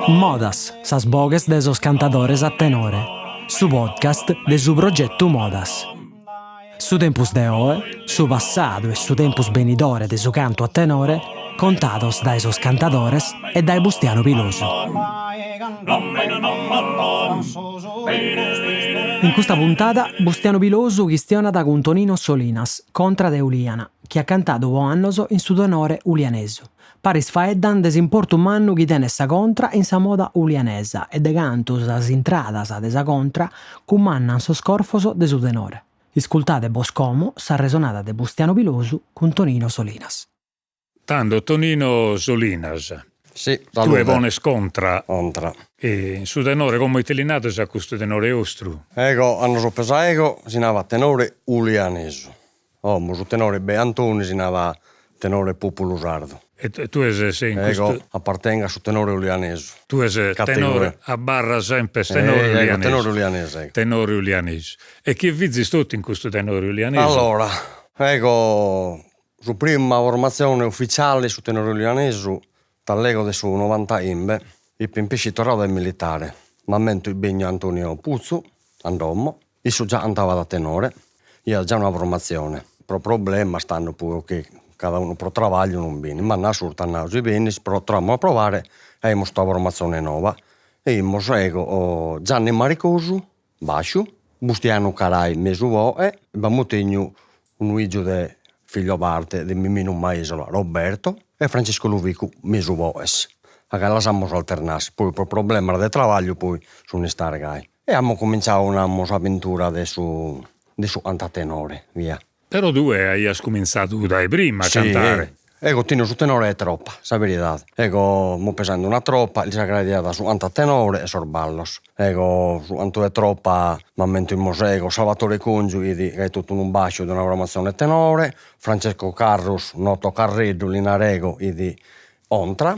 Modas, sas boghes de sos cantadores a tenore, su podcast de su progetu Modas. Su tempus de oe, su passadu e su tempus benidore de su cantu a tenore contados dae sos cantadores e dae Bustianu Pilosu. In custa puntada Bustianu Pilosu chistionat cun Tonino Solinas, contra de Ulìana, chi at cantadu po annos in su tenore ulianesu. Paris faeddan de s'importu mannu chi tenet sa contra in sa moda ulianesa e de cantu sas intradas de sa contra cumandan sos corfos de su tenore. Iscultade bos como s'arresonada de Bustianu Pilosu cun Tonino Solinas. Tando Tonino Solinas, Si, tue pones contra. Contra. In su tenore, como ite li nades a custu tenore 'ostru? Ego, cando so pesadu ego, si nabat tenore ulianesu. Como su tenore Bei Antoni si nabat tenore populu sardu. E tue ses in custu. Ego apartengo a su tenore ulianesu. Tue ses tenore, abarras sempre tenore ulianesu. Tenore ulianesu, ego. Tenore ulianesu. E chie fizis totu in custu tenore ulianesu? Allora, ego su prima formatzione ufficiale su tenore ulianesu t'allego de su novantaghimbe, ipo in pesci torradu dae militare, m'ammento est benniu Antonio Putzu a domo, issu già antabat a tenore, iat già una formatzione, pro problemas tando puru chi cada unu pro trabagliu non benit, ma a surta at nau si benis pro torramus a provare e aimus una formatzione noba, e imus ego Gianni Maricosu basciu, Bustianu Carai mesu boe, b'amus tenniu unu 'igiu de figlio d'arte de Miminu Maisola Roberto e Francisco Luvicu mesu boes, a ca las amus alternadas, poi pro problemas de trabagliu poi sun istadas gai. E amus cominzadu namus s'aventura de su de su cantu a tenore, via. Però tue aias cumintzadu dae prima a cantare. Si, ego tenio su tenore 'e tropa, sa veridade. Ego m'o pesande una tropa, lis aggradiat su cantu a tenore e sos ballos. Ego su cantu 'e tropa m'ammento 'imus ego, Salvatore Congiu 'it gai totu unu basciu de una formatzione tenore, Francesco Carrus, noto Carreddu li narego, 'it 'ontra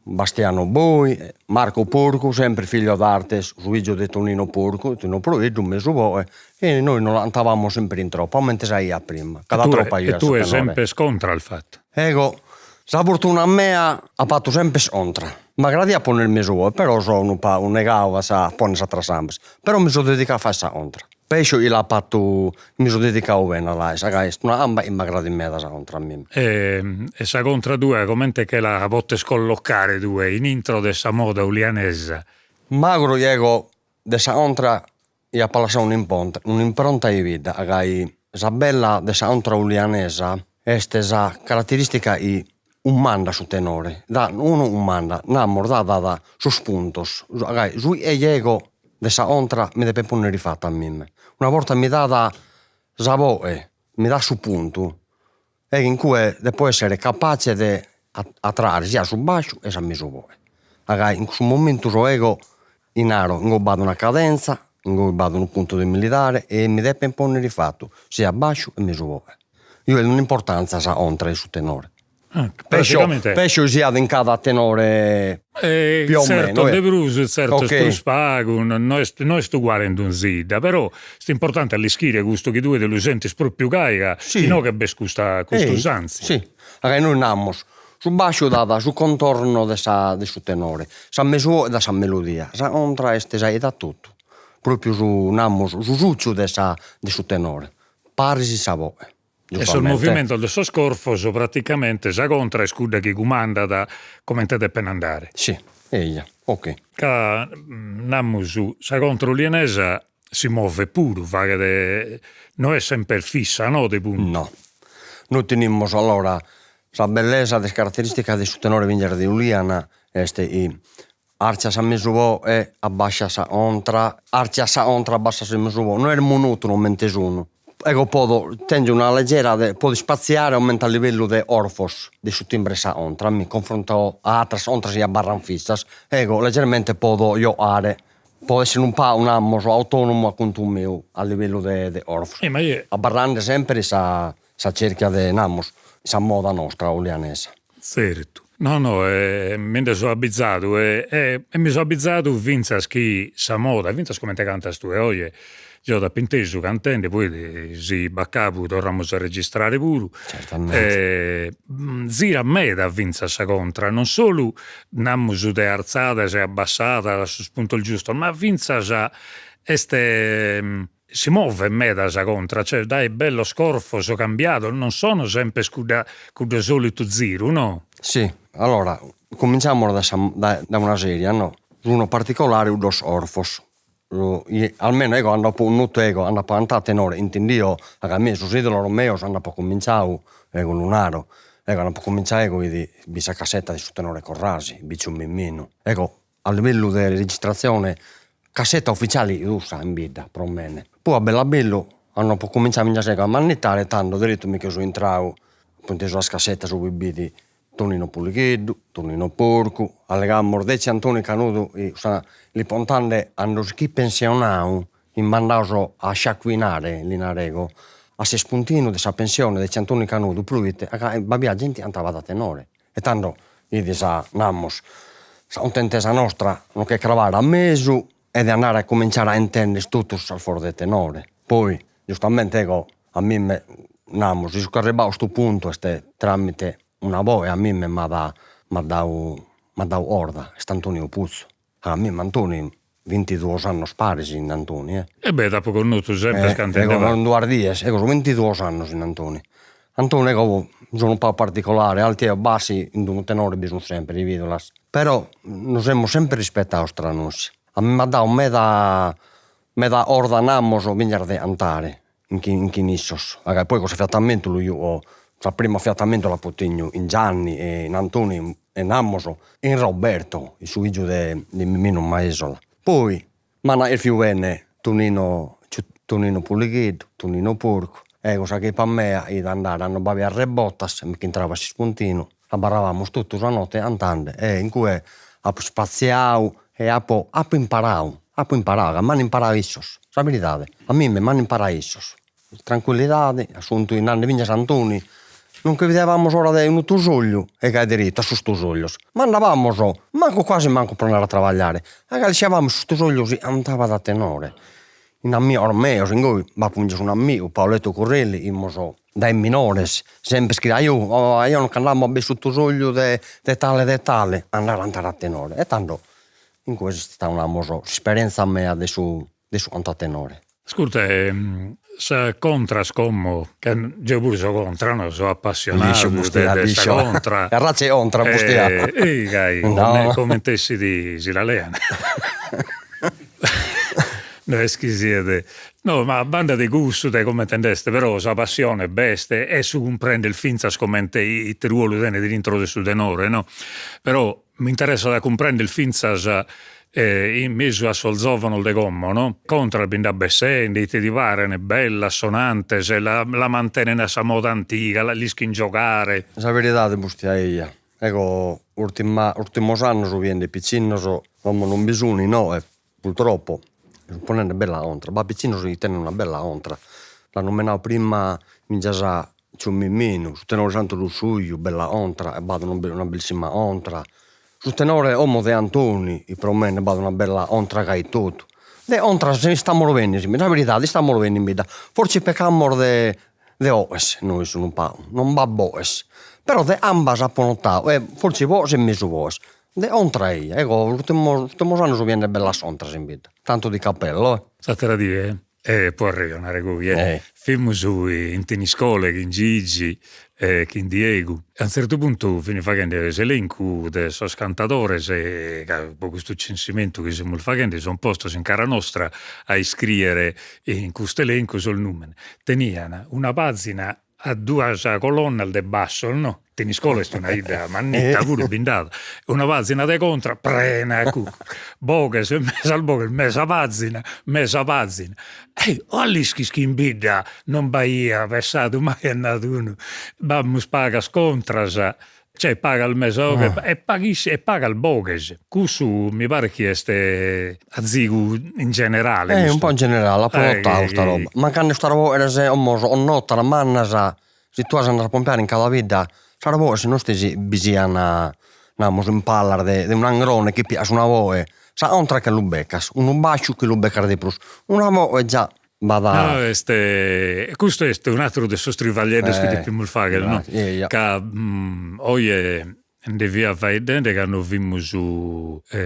Bastiano Boi, Marco Porcu, sempre figlio d'arte, su 'igiu de Tonino Porcu, Tonino Proeddu, mesu boe, e nois nos cantavamus sempre in tropa, comente s'aiat prima, cada tropa aiat su tenore. E tue sempre contra as fatu? Ego, sa fortuna mea, apo fatu sempre contra, m'agradiat ponner mesu boe, però so unu pagu negadu a sa ponner sas ateras ambas, però mi so dedicadu a fai sa contra Penso chi l'apo fatu, mi so dedicadu bene a la 'aer, ca est una amba chi m'agradit meda sa contra a mimmi. E sa contra tua comente che la potes collocare tue in intro de sa moda ulianesa? M'auguro chi ego de sa contra chi apo lassadu un'imponta un'impronta 'e vida, gai sa bella de sa contra ulianesa est sa carateristica chi cumandat su tenore, da unu cumandat, namus dat sos puntos, gai su 'e ego de sa contra mi depet ponnere fatu a mimmi, una borta mi dat sa boe, mi dat su puntu, ego in cue depo essere capace de atrare sia su basciu e sa mesu boe, gai in cussu momentu so ego chi naro, ingoi b'at una cadenza, ingoi b'at unu puntu de mi li dare e mi depen ponnere fatu sia basciu e mesu boe. Juchet un'importanza sa contra in su tenore. Pescio, pescio siat in cada tenore più o meno. Tzertos de prus, tzertos prus pagu, no est no est uguale in donzi 'idda, però est importante a l'ischire custu chi tue ti lu sentis propriu gai ca inoghe b'est custa custa usanzia. Si, ca nois namus su basciu dat su contorno de sa de su tenore, sa mesu 'oe dat sa melodia, sa contra est sa chi dat totu, propriu su namus su succiu de sa de su tenore, paris sa boe. E sos movimentos de sos corfos praticamente sa contra est cudda chi cumandat comente depen andare. Si, eja, ok. Ca namus sa contra ulianesa si movet puru, faghet, no est semper fissa no de puntu. No, nois tenimus allora sa bellesa de is carateristicas de su tenore finzas de Uliana est chi Arcia sa mesu boe, abbascia sa contra, arcia sa contra, abbascia sa mesu boe, no est monotonu comente sun. Ego podo, tengio una leggera de, podo ispatziare comente a livellu de orfos de su timbre 'e sa contra, mi cunfrontu a ateras contras chi abarran fissas, ego leggermente podo gioare, podo essere unu pagu, namus, autonomu a contu meu a livellu de de orfos, abarrende sempre sa sa cerchia de, namus, sa moda nostra ulianesa. Tzertu. No no mi nde so abizadu e e mi so abizadu fintzas chi sa moda, fintzas comente cantas tue oe. Jeo t'apo intesu cantende, poi si b'at cabu torramus a registrare puru. Certamente. Zirat meda finzas sa contra, non solu namus de arzadas e abbassadas a sos puntos giustos, ma finzas est si movet meda sa contra, cioè dae bellos corfos cambiados, non sono sempre cudda cuddu solitu ziru, no? Si, allora cominzamus dae sa dae una seria no, unu particolare cuddos corfos almeno ego cando apo connotu ego, cando apo cantadu a tenore, intendio a mie sos idolos meos cando apo cominzadu, ego lu naro, ego cando apo cominzadu ego fit bi sa cassetta de su tenore Corrasi, Bicciu Mimminu, ego a livellu de registrazione cassetta ufficiale fit cussa in bidda pro mene, poi a bellu a bellu cando apo cominzadu finzas ego a ammannittare, tando derettu mi che so intradu, apo intesu sas cassettas ue b'it Tonino Puligheddu, Tonino Porcu, allegamus de tziu Antoni Canudu sa li contende cando si fit pensionadu, in mandados a sciacuinare, li narego, a s'ispuntinu de sa pensione de tziu Antoni Canudu, proite ca b'aiat zente chi andabat a tenore, e tando 'idi sa, namus, sa cuntentesa nostra no che cravare a mesu e de andare a cominzare a intender totu sas boghes de tenore, poi giustamente ego a mimma namus, si so arribbadu a custu puntu est tramite una boghe a mimma m'at m'at dadu m'at dadu 'orda, est Antonio Putzu, a mimma Antoni vintiduos annos paris chin Antoni e. E beh t'apo connotu sempre cantende Ego non duas dies, ego so vintiduos annos chin Antoni. Antoni ego so unu pagu particolare, alti e bassi in d'unu tenore bi sun sempre, bidu l'as, però nos semus sempre rispettados tra nois, a mimma m'at dadu meda meda 'orda namos finzas de 'antare chin chin issos, poi cuss'affiatamentu lu jugo, sa primu affiatamentu l'apo tenniu in Gianni e in Antoni e namos in Roberto, su figiu de de Miminu Maisola. Poi m'an 'erfiu bene Tonino Tonino Puligheddu, Tonino Porcu, ego sa chepa mea 'it andare cando b'aiat rebotas, mi ch'intrabo a s'ispuntinu, abarrabamus totu sa notte cantende e in cue apo ispaziadu e apo apo imparadu, apo imparadu ca m'an imparadu issos, sa veridade, a mimma m'an imparadu issos, trancuillidade, assuntu nande finzas Antoni, non che bidiamus s'ora de unu tusogliu e gai derettu a sos tusoglios, ma andabamus mancu quasi mancu pro andare a trabagliare, a ca l'isciavamus sos tusoglios si andabat a tenore, chin amigos meos, ingoi b'apo finzas un'amigu Paoletto Curreli, 'imus dae minores, sempre chi aio aio no ch'andamus a bider su tusogliu de de tale de tale, andare a cantare a tenore, e tando in cue est istadu namus s'isperienzia mea de su de su cantu a tenore. Ascurta sa contras como, ca jeo puru so contra no, so appassionadu de sa contra. Arrazza 'e contra Bustianu. E gai comente essit si la lean. No est chi siet, no ma a banda de cussu de comente nd'est, però sa passione b'est e su cumprender finzas comente ite ruolu tenet intro de su tenore no, però m'interessat a cumprender finzas in mesu a sos zovanos de como no, contras bi nd'at bessende, ite ti paren, bellas, sonantes, la la mantenen a sa moda antiga, l'ischin giogare. Sa veridade Bustia eia, ego urtima urtimos annos biende pizzinnos, como non bi sun inoghe purtroppo, sun ponende bella contra, b'at pizzinnos chi tenen una bella contra, l'at numenadu prima finzas tziu Miminu, su tenore Santu Lussurgiu, bella contra, e b'at una bellissima contra, su tenore 'omo de Antoni, pro mene b'at una bella contra gai totu, de contras istamus bene, sa veridade istamus bene in bidda, forsis peccamus de de 'oghes nois unu pagu, non b'at boghes, però de ambas apo notadu e forsis boghes e mesu boghes, de contra eia, ego ultimos ultimos annos so biende bellas contras in bidda, tanto di cappello eh. S'attera die e po arrejonare goi eh fimus in Thiniscole chin Gigi e chin Diegu e a unu zertu puntu fin faghende s'elencu de sos cantadores ca po custu censimentu chi semus faghende sun postos in cara nostra a iscriere in custu elencu sos numenes, tenian una pazina a duas colonnas de bassos no, Thiniscole est una 'idda mannitta puru bi nd'at, una pazina de contra prena a cuccu, boghes sas boghes mesa pazina mesa pazina, e a l'ischis chi in bidda non b'aia pessadu mai at nadu unu, b'amus pagas contras Cioè pagas mesa 'oghes e paghissimas e pagas boghes. Cussu mi paret chi est azigu in generale. Eh un po' in generale, apo notadu custa roba, ma cando sas boghes como connotas mannas, si tue as andare a pompiare in cada bidda, sas boghes no est chi bi sian, namus in palas de de un'angrone chi pigas una 'oghe, sa contra che lu beccas, unu basciu chi lu beccas de prus, una 'oghe già. B'at. No est, custu est un'ateru de sos trivaglieddos chi depimus fagher no, ca oje nde fia faeddende cando fimus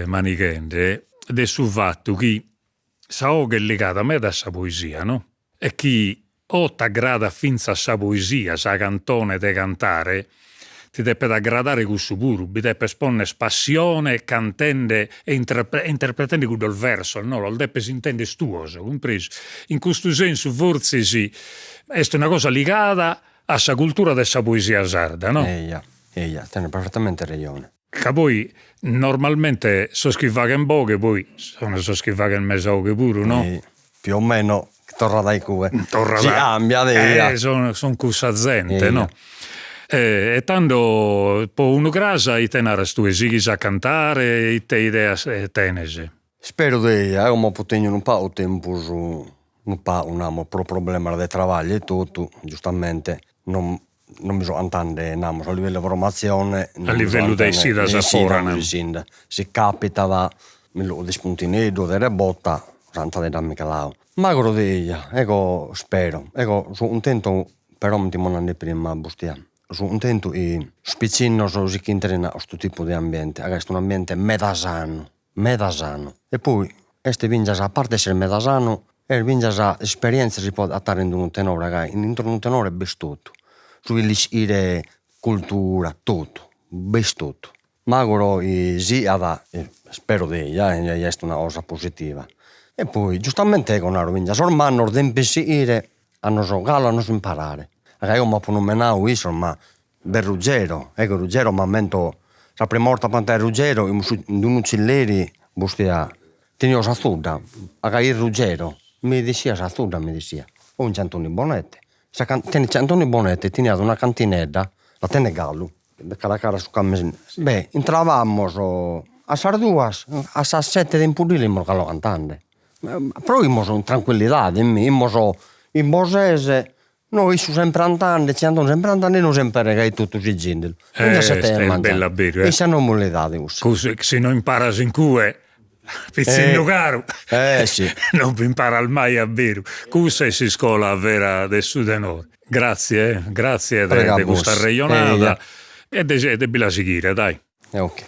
manighende de su fatu chi sa 'oghe est ligada meda a sa poesia no, e chi o t'aggradat fintzas sa poesia, sa cantone de cantare, ti depet aggradare cussu puru, bi depes ponner passione cantende e interpretende cuddos versos, no, los depes intender tuos, cumpresu? In custu sensu fortzis est una cosa ligada a sa cultura de sa poesia sarda, no? Eja, eja, tenes perfettamente rejone. Ca poi normalmente sos chi faghen boghe poi sono sos chi faghen mesa 'oghe puru, no? Più o meno torrat a incue. Torrat si cambiat eja. Eh son son cussa zente, no? E tando po unu cras ite naras tue, sighis a cantare, ite ideas tenes? Spero de eja, eo como apo tenniu unu pagu tempus, unu pagu namo pro problemas de trabagliu e totu, giustamente non non mi so cantende, namus, a livellu de formatzione A livellu de essidas a fora, namus. Si capitat de ispuntineddu o de rebota, cantadedda mi che lau. M'auguro de eja, ego spero, ego so cuntentu, però comente fio nande prima Bustia, so cuntentu chi sos pitzinnos si ch'intren a custu tipu de ambiente, ca est un'ambiente meda sanu meda sanu e poi est finzas a parte essere meda sanu est finzas s'esperienzia si podet agatare in unu tenore ca intro unu tenore b'est totu, su chi l'ischire cultura, totu, b'est totu. M'auguro chi siat, spero de eja ja est una cosa positiva, e poi giustamente ego naro finzas sos mannos devent sighire a nos galu a nos imparare, ca eo m'apo numenadu issos ma B'est Ruggero, ego Ruggero m'ammento sa prima 'orta apo cantadu Ruggero in unu tzilleri, Bustia, tenio sa zudda, agaiat Ruggero, mi dessiat sa zudda mi dessiat, poi cun Antoni Bonette, sa Antoni Bonette teniat una cantinedda, la tenet galu, cara cara a su caminu, beh intrabamos a sas duas, a sas sette de impuddile 'imus galu cantende, però 'imus in tranquillidade 'imus in ses No issu sempre andende, tziu Antoni sempre andende e nois sempre gai totu sighendelu. Finzas a sette de mangianu. In sa normalidade cussa. Cussu si no imparas in cue, pitzinnu caru, non b'imparas mai a beru. Cussa est s'iscola vera de su tenore. Grazie, grazie de custa arrejonada e de bi la sighire, dai. Ok.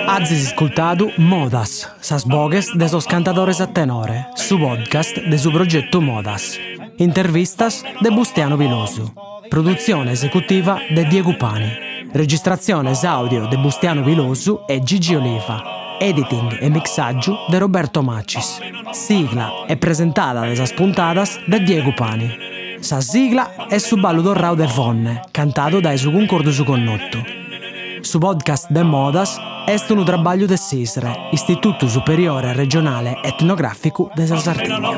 Azis iscultadu Modas, sas boghes de sos cantadores a tenore, su podcast de su progetu Modas. Intervistas de Bustianu Pilosu. Produtzione esecutiva de Diegu Pani. Registratziones àudio de Bustianu Pilosu e Gigi Oliva. Editing e mixàgiu de Roberto Macis. Sigla e presentada de sas puntadas de Diegu Pani. Sa sigla est su ballu torrau de Fonne, cantadu dae su Cuncordu Su Connotu. Su podcast de Modas est unu trabagliu de s'ISRE, Istitutu Superiore Regionale Etnogràficu de sa Sardigna.